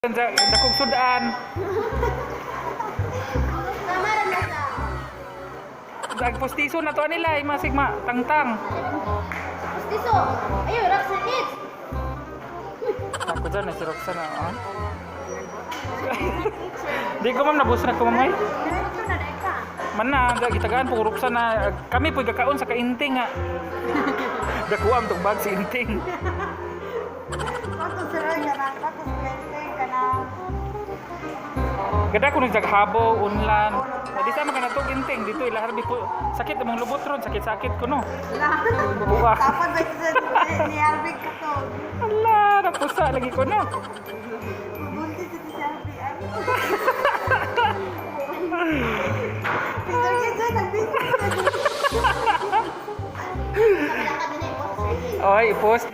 Sa dakong sudan. Tama ra na sa. Sa postiso na to nila, masig ma tangtang. Pustiso. Ayo, Roxanne Kids. Ako dyan, si Roxanne, ah. Di ko, ma'am, nabus na ko, ma'am, ay. Diretso na dai ka. Man na, gitagaan po Roxanne na kami po gakaon sa kainting nga. Dakuam tong bag si Inting. Kato sir ka na, kato sa ka na. Gada ko nung jaghabo, unlan. Na di sa mga natog Inting dito ilahar bi po. Sakit imong lubot ron, sakit-sakit ko no. Buwa. Tapos ba sa ni Alvin ka to? Ala, napusa lagi ko no. Buntis ito si Alvin. Ay. Peter Kids, ay, nagbinti. Wala ka din ay post sir Kids. Oy, i-post.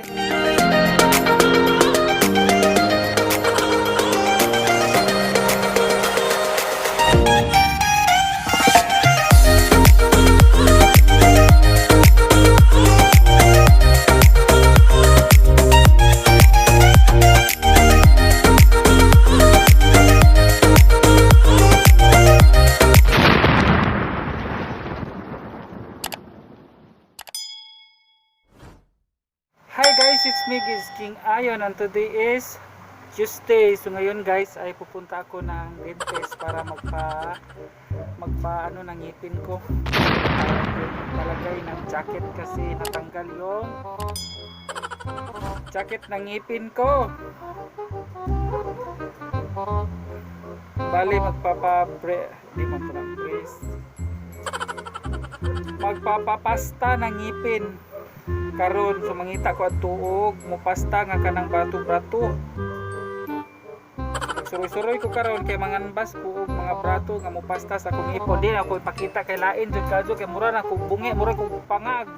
Hi guys, it's me Giz King Ayon and today is Tuesday. So ngayon guys ay pupunta ako ng dentist para magpa magpa ano ng ngipin ko. Palagay ng jacket kasi natanggal yung jacket ng ngipin ko. Bali magpapa di man to ng brace. Magpapapasta ng ngipin karon. So mangita ko at tuog mupasta nga kanang brato-brato. Suroy-suroy ko karon kay manganbas ko og mga brato nga mupasta sa akong ipon. Di na ako ipakita kay lain jud kadyo kay mura na kog bungi, mura kog pangag.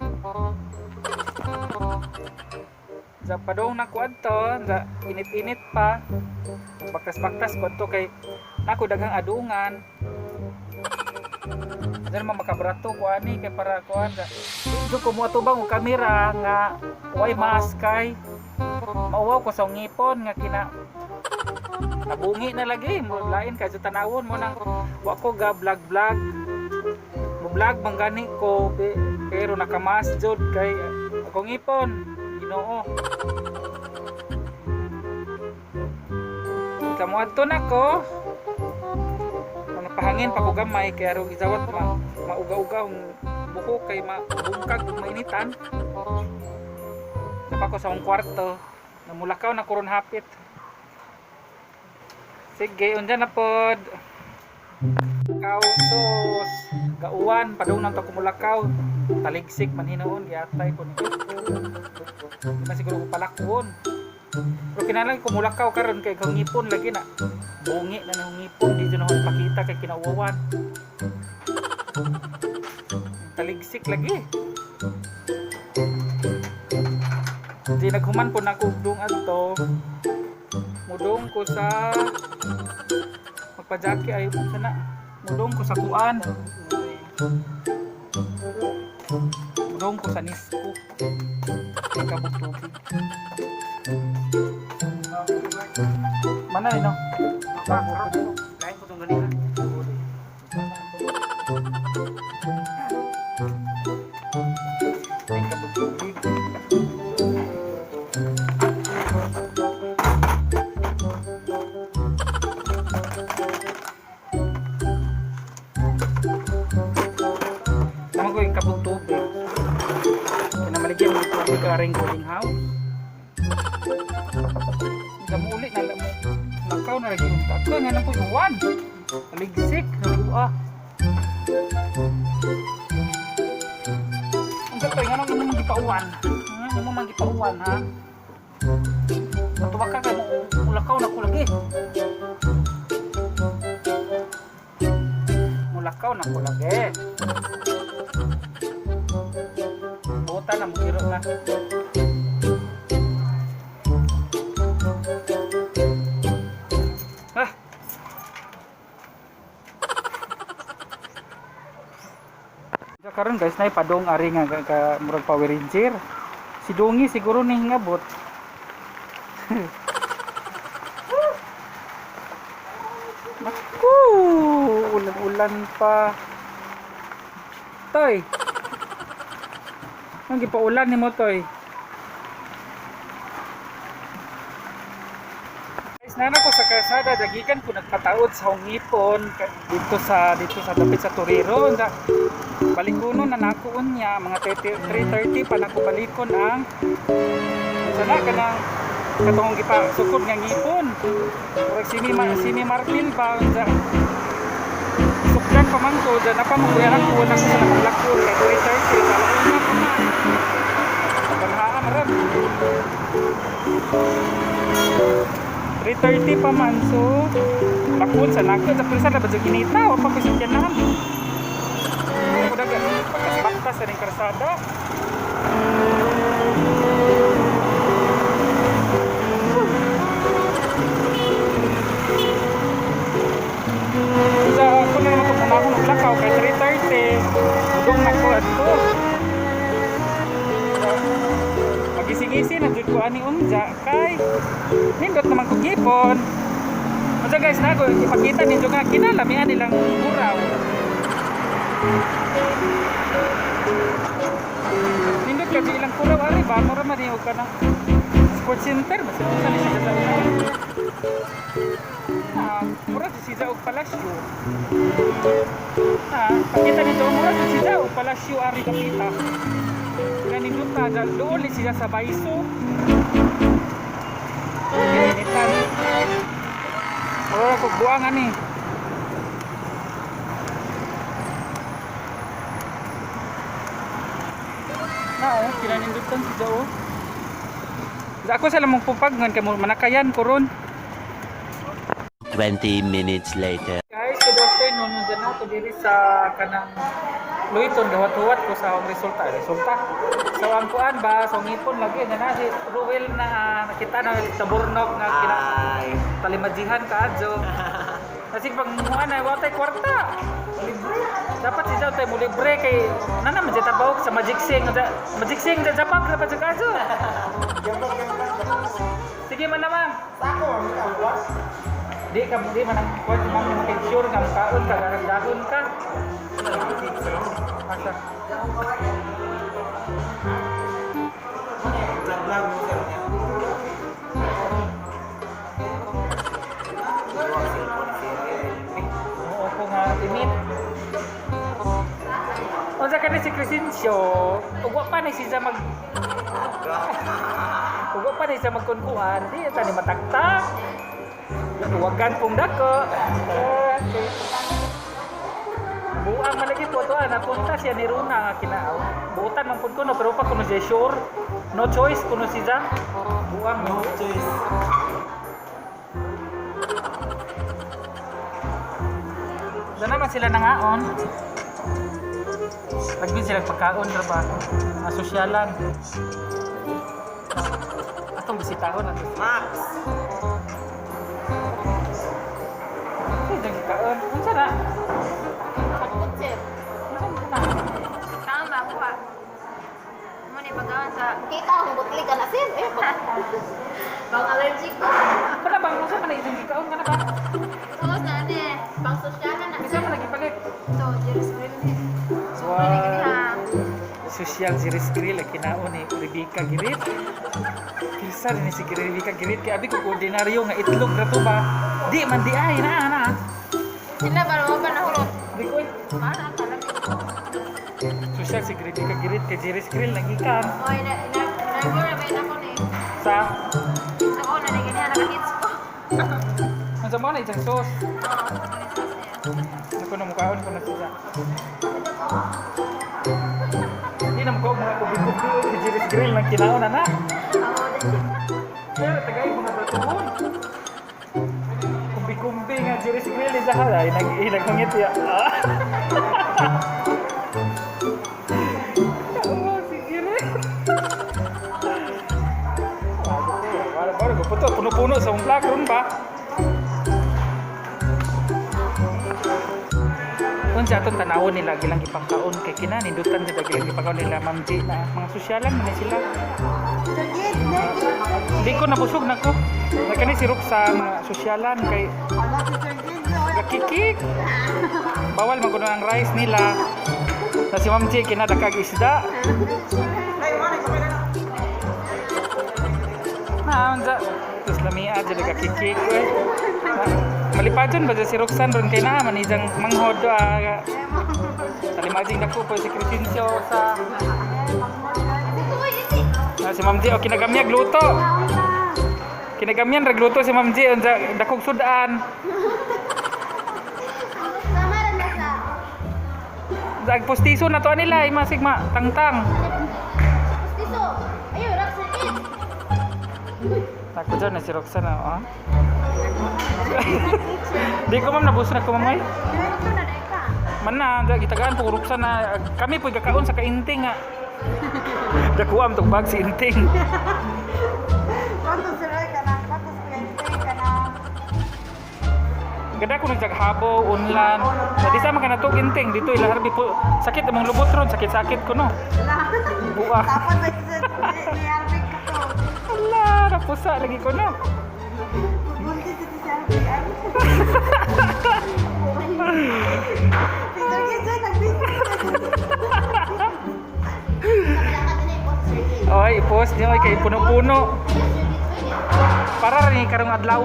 Sa padong na ko adto sa init-init pa, baktas-baktas ko adto kay nako daghang adungan. Diyan man makabrato ko ani kay para kuan. Di ko mo atubang og kamera nga way mask kay mauwaw ko sa ngipon nga kina nabungi na lagi mo lain kay sa tanawon mo nang wa ko ga vlog vlog mo vlog man gani ko pero nakamask jud kay akong ngipon, Ginoo. Kamo adto na ko. Mga pahangin pa ko gamay kay aron gizawat ma mauga-uga ang buhok kay mabungkag ug mainitan. Napa ko sa akong kwarto. Namulakaw na kuron hapit. Sige, unja na pod. Kaw sos. Gauwan padung nang to kumulakaw. Taligsik man hinuon giatay ko ni. Di man siguro ko palakwon. Pero kinahanglan kumulakaw karon kay kung ngipon lagi na. Bungi na nang ngipon, di jud na ako ipakita kay kinauwawan. Taligsik lagi. Di naghuman po na ako og dung adto. Mudong ko sa magpajaki ay sana. Mudong ko sa kuan. Mudong ko sa Nisco. Kabog tubig. Mana rin no? Kain ko itong ganina. Ay, kabog tubig. Tama ko yung kabog tubig. Pinamaligyan mo yung tubig aring cooling house. Gamuli na lang mo. Nakaw na lagi yung tako. Nga na po yung uwan. Aligsik. Nabuha. Ang gatoy, nga nang imong gipauwan. Ha? Imong mang gipauwan, ha? Matuwa ka kay mo mulakaw na ko lagi. Mulakaw na ko lagi. Buta na mo na. Ah. Sa karon guys, nay padong ari nga ka, ka murag Power Ranger. Si Dongi siguro ni hingabot. Naku, ulan-ulan pa. Toy. Ang gipaulan nimo, Toy? Guys, nana ko sa kalsada, dagikan ko nagpataod sa hungipon dito sa dapit sa Torero. Unsa balikonon na nako unya mga 30 3:30 pa nako balikon ang unsa na kanang katong gipasukod nga ngipon. Murag simi Martin ba, unsa sukdan pa man ko dyan pa maguyaran ko na sa nakalakon kay 3:30 sa alauna pa man. Paghaan ron. 3:30 pa man, so lakon sa nako sa prisa na ba dyan kinita o pa ko sa tiyanan. Ako daga pagkasbakta sa ning karsada. Sa ako na naman kung ako naglakaw kay 3:30 udong na ko adto. Magising-isi na jud ko ani unja kay nindot naman ko gipon. Unsa guys, na ko ipakita ninyo nga kinalamian nilang buraw. Nindot kasi ilang kuraw ari ba mura man og kanang sports center ba sa ni siya sa una. Ah, mura si siya og palasyo. Ah, pakita nito mura si siya og palasyo ari kapita. Ganindot ta doon ni siya sa Baiso. Ginitan. Mura ko buang ani. Na oh, kinanindutan si Jao. Sa ako sa lamang pupag ngan kay mo manakayan ko ron. 20 minutes later. Guys, good afternoon. Nandiyan ako diri sa kanang Luiton, gawat-huwat ko sa akong resulta. Ay, resulta. So ang kuan ba, so ngipon lagi na na si Ruel na nakita na taburnok nga kina Ay. talimajihan ka adyo. Kasi pag muan ay watay kwarta. Libre. Dapat si Jao tayo mo libre kay nana man siya tabawok sa Magic Sing. Magic Sing sa Japan ka pa siya kadyo. Sige man naman. Sako, ang kawas. Di ka di man ang kuan ma'am mo kay sure nga kaon ka garagdagon ka. Asa? Vlog-vlog mo sir niya. Oo ko nga init. Unsa kani si Crescencio? Ugwa pa ni siya mag Ugwa pa ni siya magkunkuan, di ta ni mataktak. Tuwagan pong dako. Okay. Buang man lagi po to, napunta siya ni Runa nga kinaaw. Buutan man pud kuno pero pa kuno siya sure. No choice kuno siya. Buang No choice. Doon naman sila nangaon. Lagbi sila pagkaon ra ba? Mga sosyalan. Atong bisitahon ato. Max! Ay, nagkaon. Unsa na? Pagkot, sir. Unsa na? Tama ba ako ha? Mo ni pagkaon sa Kita ang butli ka na, sir. Eh, bang allergic ko. Kana bang unsa man isang gikaon kana ba? Tos na ate, pang sosyalan na. Isa man lagi palit. To, Jerry's Grill ni. Super ni gini ha. Social Jerry's Grill ang kinaon ni Rebecca Girit. Kilsa rin ni si Rebecca Girit kay abi ko ordinaryo nga itlog ra to ba. Di man di ay na na. Sila ba mo pa nahurot? Di ko eh. Mana talaga. Social si Rebecca Girit kay Jerry's Grill nagikan Oy, na na na na ba na ko ni. sa Sa ko na ni gini ha naka-hits ko. Unsa mo na isang sauce? Oo, sa ko ni sauce niya. Ako na mukhaon ko na sila. Hindi na mukha mga kubi-kubi o kay Jerry's Grill ng kinaon na na. Ako din. Pero tagay mga batuon. Kumbi-kumbi nga Jerry's Grill ni Zahara. Ay, nag-hungit ya. Ah. Oo, si Jerry. Wala, wala, puto, puno-puno sa mong vlog ron ba? Unsa atong tanawon nila gilang ipangkaon kay kina nindutan sa gilang ipangkaon nila Ma'am G na mga sosyalan man ni sila. Hindi ko nabusog na ko. Nakani si Roxanne mga sosyalan kay Ala si Sir Gid, Gakikik. Bawal man kuno ang rice nila. Na si Ma'am Chi kinadakag isda. Ay, mo na, sabay na na. Na unsa tus lamia jud gakikik eh. Malipadyon ba dyan si Roxanne ron kay naa man isang manghod ah. Talimajing dako po si Crescencio sa Ah, si Ma'am G, oh, kinagamyag luto. Kinagamyan ragluto si Ma'am G unsa dakog sudan. Sama rin na sa... Dag postiso na to nila imasig ma tangtang. Pustiso. Ayun, rock sa it. Ako dyan na si Roxanne ah. Oh. Di ko ma'am nabus na ko ma'am ay. Ito na dai ka. Man na gitagaan po Roxanne na kami po gakaon sa kainting nga. Dakuam tong bag si Inting. Kwanto sir kanang tapos 20 kanang Gada ko nagjaghabo, unlan. Sa di sa man kanatog Inting dito ila harbi po. Sakit among lubot ron, sakit-sakit ko no. Buwa. Tapos like sir ni Alvin ka to. Ala, napusa lagi ko no. Buntis si Alvin ay. Sir Gizzo nagbisita. Kabalaka din ay post circuit. Oy, i-post niyo oy, kay puno-puno. Ayun, circuit pwede. Para rin karong adlaw.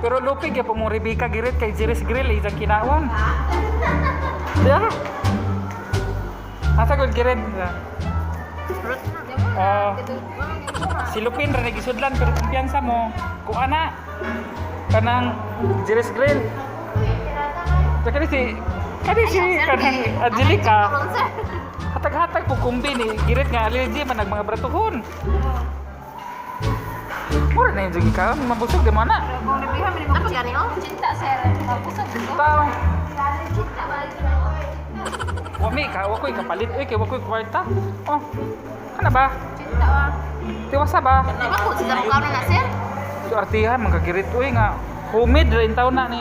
Pero lupig ya po mong Rebecca Girit kay Jiris Grill isang kinawan. Yeah. Asa gud Girit? Ah, si Lupin ra gisudlan pero kumpiyansa mo kuha na kanang Jiris Grill. Sa kani si kanang Angelica hatag-hatag po kumbi ni Girit nga allergy man nag mga bratuhon. Mura na yung jugi ka, mabusog di mo na. Kung nabihan man Ano gani oh? Cinta sir. Mabusog ko. Tao. Cinta ba? Wa mi ka, wa ko'y kapalit oy kay wa ko'y kwarta. Oh. Ano ba? Cinta wa. Tiwasa ba? Di ba kung sa mukha na sir? So artihan magagirit oy nga humid ra taon na ni.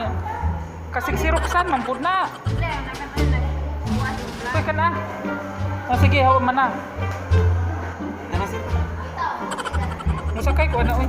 Kasig si Roxanne man pud na. Wala na kan na. Uy ka na. Oh, sige, hawa man na. Ano sir? Musakay ko ana oy.